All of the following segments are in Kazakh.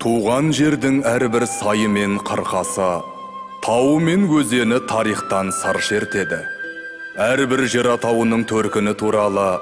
Туған жердің әрбір сайы мен қырқасы, тауы мен өзені тарихтан сыр шертеді. Әрбір жер атауының төркіні туралы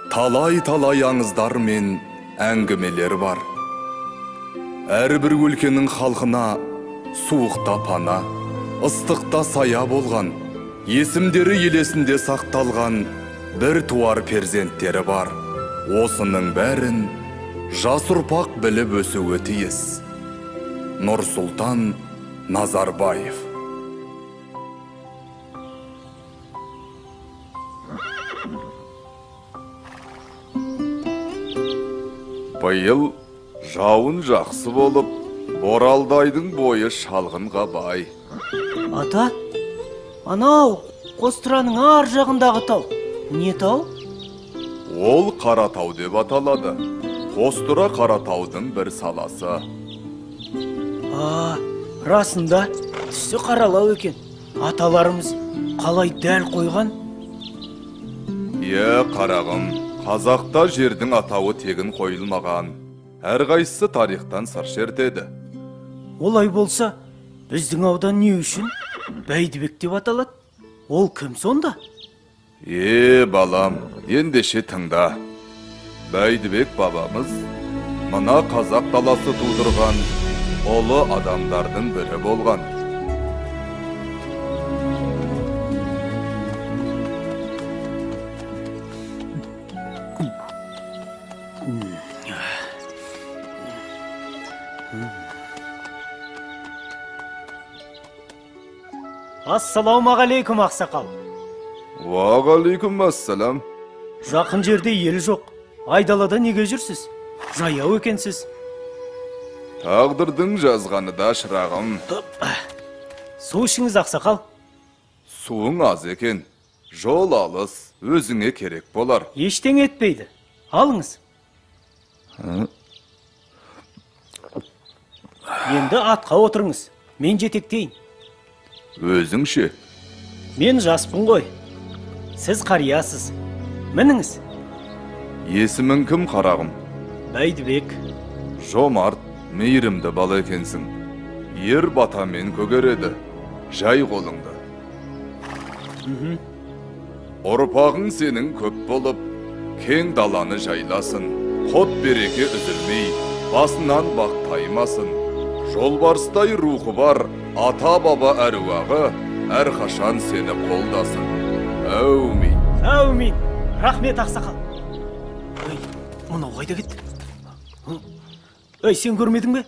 талай-талай аңыздар мен әңгімелер бар. Әрбір өлкенің халқына суықта пана, ыстықта сая болған, есімдері елесінде сақталған бір туар перзенттері бар. Осының бәрін жас ұрпақ біліп өсуі тиіс. Нұрсұлтан Назарбаев. Биыл жауын жақсы болып, Боралдайдың бойы шалғынға бай. Ата, анау Қостыраның ар жағындағы тау. Не тау? Ол Қаратау деп аталады. Қостыра Қаратаудың бір саласы. А, расында түсі қаралау екен. Аталарымыз қалай дәл қойған? Е, қарағым, қазақта жердің атауы тегін қойылмаған. Әрқайсысы тарихтан сыр шертеді. Олай болса, біздің аудан не үшін Бәйдібек деп аталады? Ол кім сонда? Е, балам, ендеше тыңда. Бәйдібек бабамыз мына қазақ даласы тудырған ұлы адамдардың бірі болған. Ассалаумағалейкум, ақсақал. Уағалейкум ассалам. Жақын жерде ел жоқ. Айдалада неге жүрсіз? Жаяу екенсіз. Тағдырдың жазғаны да, шырағым. Су ішіңіз, ақсақал. Суың аз екен. Жол алыс, өзіңе керек болар. Ештеңе етпейді. Алыңыз. Енді атқа отырыңыз. Мен жетектейін. Өзің ше? Мен жаспын ғой. Сіз қариясыз. Мініңіз. Есімің кім, қарағым? Бәйдібек. Жомарт, мейірімді бала екенсің. Ер батамен көгереді. Жай қолыңды. Ұрпағың сенің көп болып, кең даланы жайласын. Қот береке үзілмей, басынан бақ таймасын. Жолбарыстай рухы бар, ата-баба әруағы әрқашан сені қолдасын. Әумин. Әумин. Рахмет, ақсақал. Ей, мынау қайда кетті? Ей, сен көрмедің бе?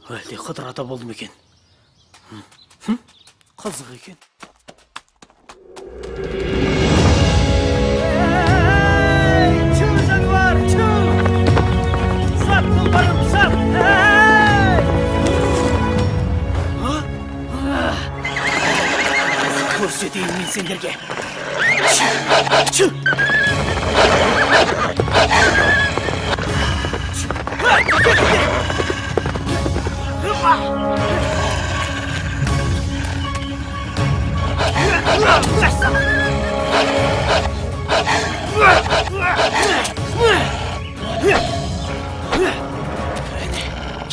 Әлде Қыдыр ата болды ма екен? Қызық екен. Көрсетейін мен сендерге.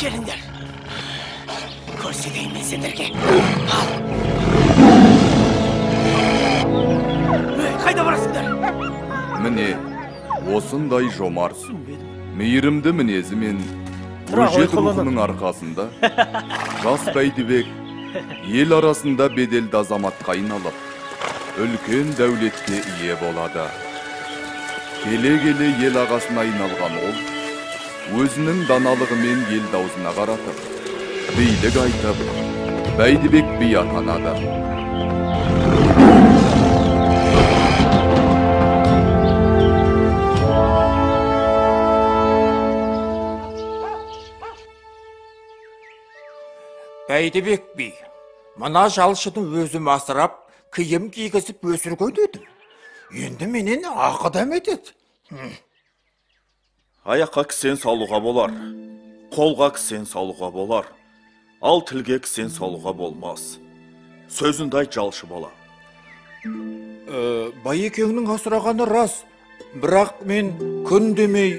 Келіңдер. Көрсетейін мен сендерге. Ал. Қайда барасыңдар? Міне, осындай жомарт, мейірімді мінезімен өжет рухының арқасында жас Бәйдібек ел арасында беделді азаматқа айналып, үлкен дәулетке ие болады. Келе-келе ел ағасына айналған ол, өзінің даналығымен ел аузына қаратып, билік айтып, Бәйдібек би атанады. Бәйдібек би, мына жалшыны өзім асырап, киім кигізіп өсірген едім. Енді менен ақы дәметеді. Аяққа кісен салуға болар, қолға кісен салуға болар, ал тілге кісен салуға болмас. Сөзіңді айт, жалшы бала. Байекеңнің асырағаны рас, бірақ мен күн демей,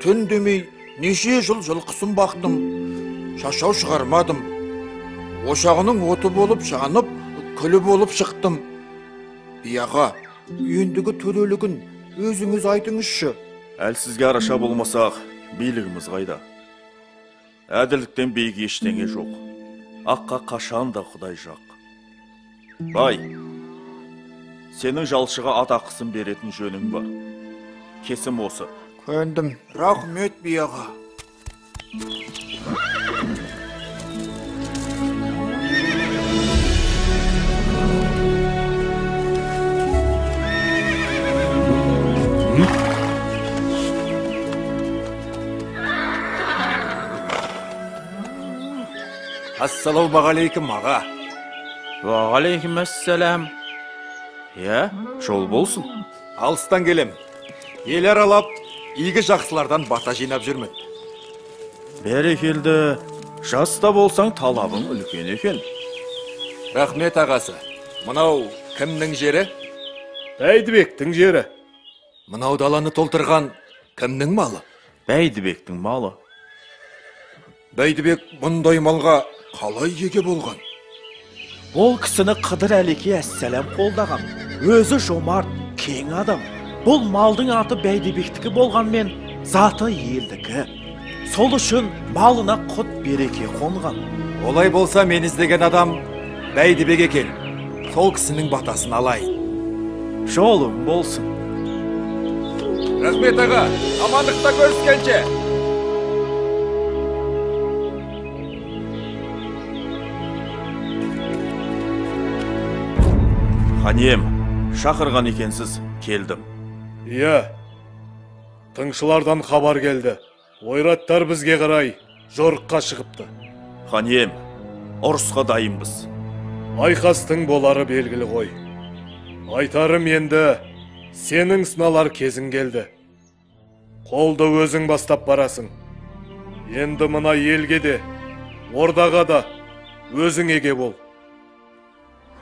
Түн демей неше жыл жылқысын бақтым, шашау шығармадым. Ошағының оты болып жанып, күлі болып шықтым. Би аға, ендігі төрелігін өзіңіз айтыңызшы. Әлсізге араша болмасақ, билігіміз қайда? Әділдіктен биік ештеңе жоқ. Аққа қашан да Құдай жақ. Бай, сенің жалшыға ат ақысын беретін жөнің бар. Кесім осы. Көндім. Рахмет, би аға. Ассалаумағалейкум, аға. Уағалейкум ассалам. Иә, жол болсын. Алыстан келем. Ел аралап, игі жақсылардан бата жинап жүрмін. Бәрекелді, жас та болсаң талабың үлкен екен. Рахмет, ағасы. Мынау кімнің жері? Бәйдібектің жері. Мынау даланы толтырған кімнің малы? Бәйдібектің малы. Бәйдібек бұндай малға қалай еге болған? Ол кісіні Қыдыр Әлеке әссәләм қолдаған. Өзі жомарт, кең адам. Бұл малдың аты Бәйдібектікі болғанмен, заты елдікі. Сол үшін малына құт береке қонған. Олай болса, мен іздеген адам Бәйдібек екен. Сол кісінің батасын алайын. Жолың болсын. Рахмет, аға. Амандықта көріскенше. Хан ием, шақырған екенсіз, келдім. Иә, тыңшылардан хабар келді. Ойраттар бізге қарай жорыққа шығыпты. Хан ием, ұрысқа дайынбыз. Айқастың болары белгілі ғой. Айтарым енді, сенің сыналар кезің келді. Қолды өзің бастап барасың. Енді мына елге де, ордаға да өзің еге бол.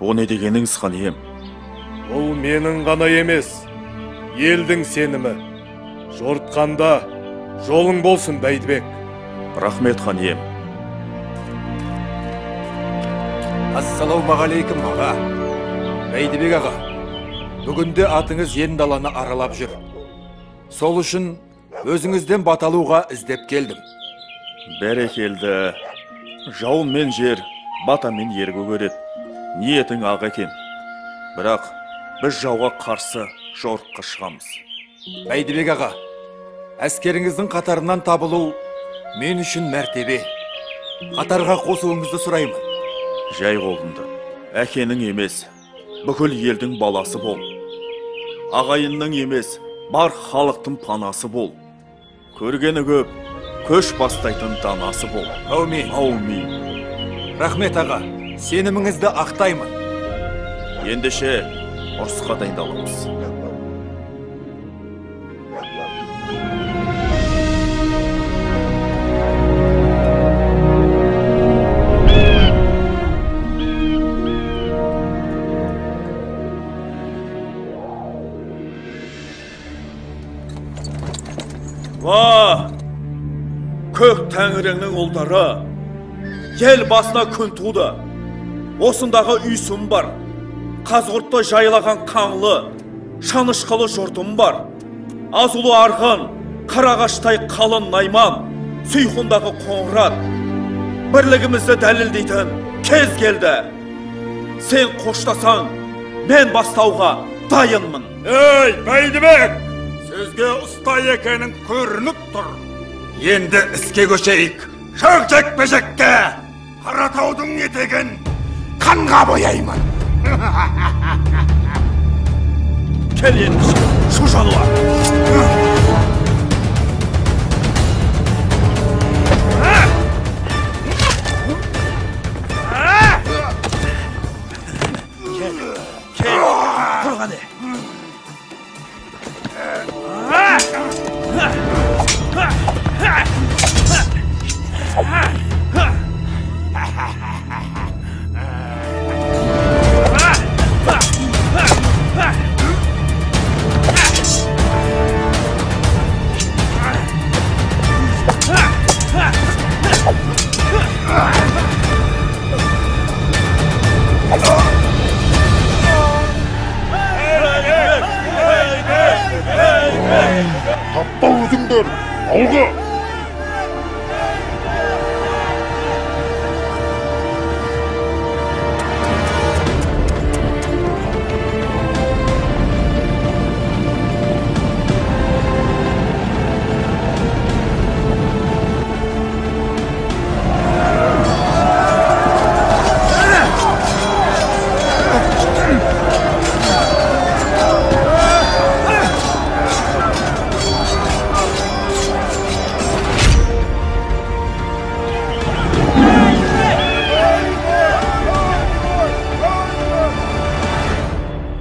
О не дегеніңіз, хан ием? Бұл менің ғана емес, елдің сенімі. Жортқанда жолың болсын, Бәйдібек. Рахмет, хан ием. Ассалаумағалейкум, аға. Бәйдібек аға, бүгінде атыңыз ен даланы аралап жүр. Сол үшін өзіңізден бата алуға іздеп келдім. Бәрекелді. Жауын мен жер, бата мен ер көгереді. Ниетің ақ екен. Бірақ біз жауға қарсы жорыққа шығамыз. Бәйдібек аға, әскеріңіздің қатарынан табылу мен үшін мәртебе. Қатарға қосуыңызды сұраймын. Жай қолыңды. Әкенің емес, бүкіл елдің баласы бол. Ағайынның емес, бар халықтың панасы бол. Көргені көп, көш бастайтын данасы бол. Әумин. Әумин. Рахмет, аға. Сеніміңізді ақтаймын. Ендеше ұрысқа дайындаламыз. Ва! Көк тәңіріңнің ұлдары, ел басына күн туды. Осындағы үйсім бар, Қазығұртты жайлаған қаңлы, шанышқылы жұртым бар. Азулы арғын, қарағаштай қалын найман, Сұйқындағы қоңырат. Бірлігімізді дәлелдейтін кез келді. Сен қоштасаң, мен бастауға дайынмын. Ей, Бәйдібек! Сөзге ұста екенің көрініп тұр. Енді іске көшейік. Шық жекпе-жекке! Қаратаудың етегін қанға бояймын. Кел ендеше, шу жануар! Кел, кел, тұр қане! Алға!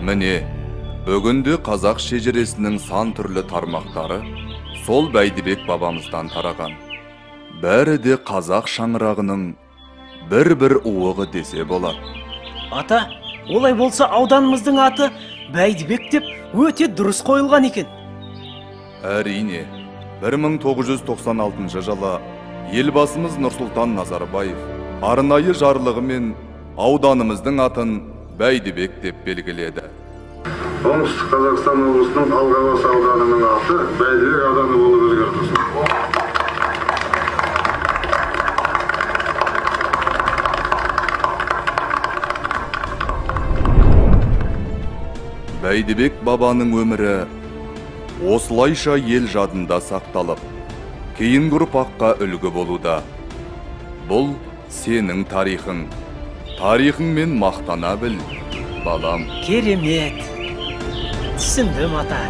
Міне, бүгінде қазақ шежіресінің сан түрлі тармақтары сол Бәйдібек бабамыздан тараған. Бәрі де қазақ шаңырағының бір-бір уығы десе болады. Ата, олай болса ауданымыздың аты Бәйдібек деп өте дұрыс қойылған екен. Әрине, 1996 жылы елбасымыз Нұрсұлтан Назарбаев арнайы жарлығымен ауданымыздың атын Бәйдібек деп белгіледі. Оңтүстік Қазақстан облысының Алғабас ауданының аты Бәйдібек ауданы болып өзгертілсін. Бәйдібек бабаның өмірі осылайша ел жадында сақталып, кейінгі ұрпаққа үлгі болуда. Бұл сенің тарихың. Тарихыңмен мақтана біл, балам. Керемет. Түсіндім, ата.